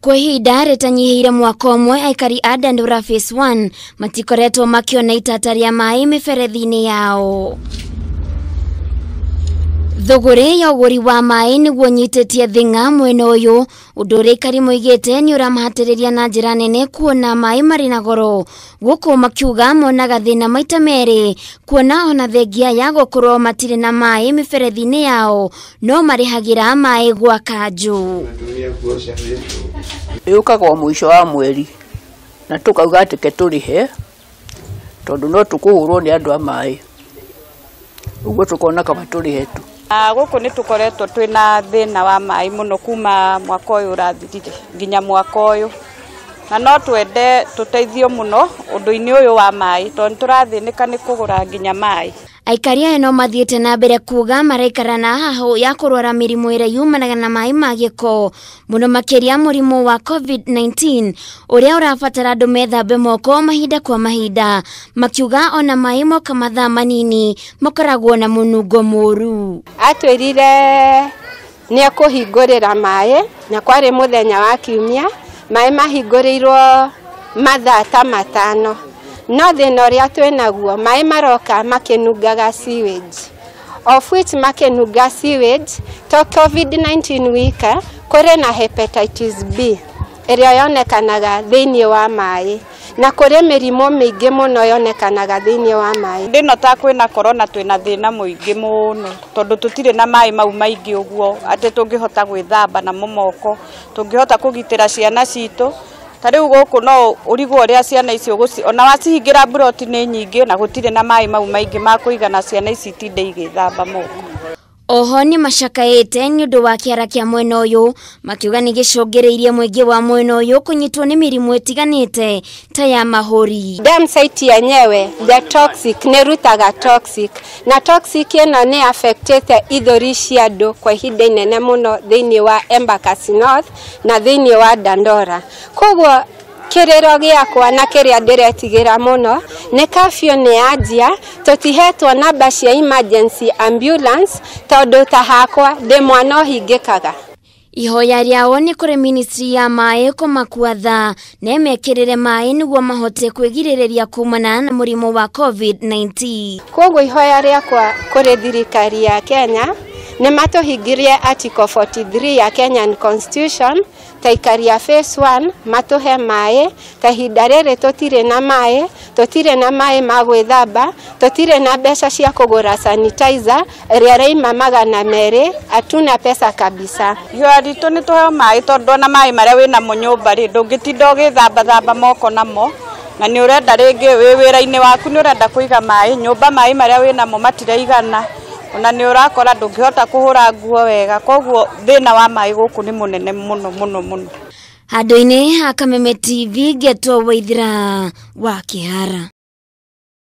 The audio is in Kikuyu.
Kwa ihinda rĩtanyihĩire mwaka ũmwe, aikari a Dandora Phase 1 matikoretwo makĩona itata rĩa maĩ mĩberethi-inĩ yao. Thũgũrĩ ya ũgũri wa maĩ nĩguo nyitĩtie thing'a mwena ũyũ, ũndũ ũrĩa aikari moigĩte nĩ ũramahatĩrĩria na njĩra nene kuona maĩ marĩ na goro. Gũkũ makiuga monaga thĩna maita merĩ, kuona ona thengia ya gũkorwo matirĩ na maĩ mĩberethi-inĩ yao, no marĩhagĩra maĩ gwa kanjũ. Yũkaga o mũico wa mweri na tũkauga atĩ ke tũrĩhe tondũ no tũkũhũrwo nĩ andũ a maĩ, ũguo tũkona kaba tũrĩhe tu. Gũkũ nĩ tũkoretwo twĩna thĩna wa maĩ mũno kuma mwaka ũyũ ũrathirire nginya mwaka ũyũ, na no twende tũteithio mũno ũndũ-inĩ ũyũ wa maĩ tondũ nĩ tũrathĩnĩka nĩ kũgũra nginya maĩ. Aikari aya no mathiĩte na mbere kuga maraikara na hahũ ya kũrwara mĩrimũ ĩrĩa yumanaga na maĩ ma gĩko, mũno makĩria mũrimũ wa COVID-19 ũrĩa ũrabatara andũ methambe moko mahinda kwa mahinda, makiuga ona maĩ moka mathaa manini makoragwo na mũnungo mũru. Atwĩrire nĩ ekũhingũrĩra maĩ na kwarĩ mũthenya wa kiumia, maĩ mahingũrĩirwo mathaa ta 5. No thĩna ũrĩa twĩnaguo, maĩ maroka makĩnungaga sewage, of which makĩnunga sewage to COVID-19 wika, kũrĩ na hepatitis B ĩrĩa yonekanaga thĩinĩ wa maĩ, na kũrĩ mĩrimũ mĩingĩ mũno yonekanaga thĩinĩ wa maĩ. Ndĩno ta kwĩna corona twĩna thĩna mũingĩ mũno tondũ tũtirĩ na maĩ mau maingĩ ũguo atĩ tũngĩhota gwĩthamba namo moko, tũngĩhota kũgitĩra ciana citũ. Ta rĩu gũkũ no ũrigwo ũrĩa ciana icio ona wacihingĩra mburoti nĩ nyingĩ na gũtirĩ na maĩ mau maingĩ ma kũigana ciana ici itinde igĩthamba moko. Oho nĩ macakaĩte nĩ ũndũ wa kĩara kĩa mwena ũyũ, makiuga nĩ gĩcũngĩrĩirie mũingĩ wa mwena ũyũ kũnyitwo nĩ mĩrimũ ĩtiganĩte ta ya mahũri. Dam site yenyewe the toxic nĩ rutaga toxic, na toxic ĩno nĩ affectĩte ithũri cia andũ kwa ihinda inene mũno thĩinĩ wa Embakasi North na thĩinĩ wa Dandora. Koguo kĩrĩro gĩakwa na kĩrĩa ndĩretigĩra mũno nĩ curfew nĩ yanjia, tũtihetwo namba cia emergency ambulance tondũ ta hakwa ndĩ mwana ũhingĩkaga. Ihoya rĩao nĩ kũrĩ ministry ya maĩ kũmakua tha na ĩmekĩrĩre maĩ nĩguo mahote kwĩgirĩrĩria kumana na mũrimũ wa COVID-19. Koguo ihoya rĩakwa kũrĩ thirikari ya Kenya nĩ matũhingĩrie Article 43 ya Kenyan Constitution, ta aikari a Phase 1 matũhe maĩ, ta ihinda rĩrĩ tũtirĩ na maĩ, tũtirĩ na maĩ ma gwĩthamba, tũtirĩ na mbeca cia kũgũra sanitizer ĩrĩa ĩraima 200, hatuna pesa kabisa. Ihoya ritũ nĩ tũheo maĩ tondũ ona maĩ marĩa wĩnamo nyũmba rĩ, ndũngĩtinda ũgĩthambathamba moko namo, na nĩ ũrenda rĩngĩ wĩ wĩra-inĩ waku nĩ ũrenda kũiga maĩ nyũmba, maĩ marĩa wĩnamo matiraigana, ona nĩ ũrakora ndũngĩhota kũhũra nguo wega, koguo thĩna wa maĩ gũkũ nĩ mũnene mũno mũno mũno. Handũ-inĩ ha Kameme TV, ngetwo Waithira wa Kĩhara.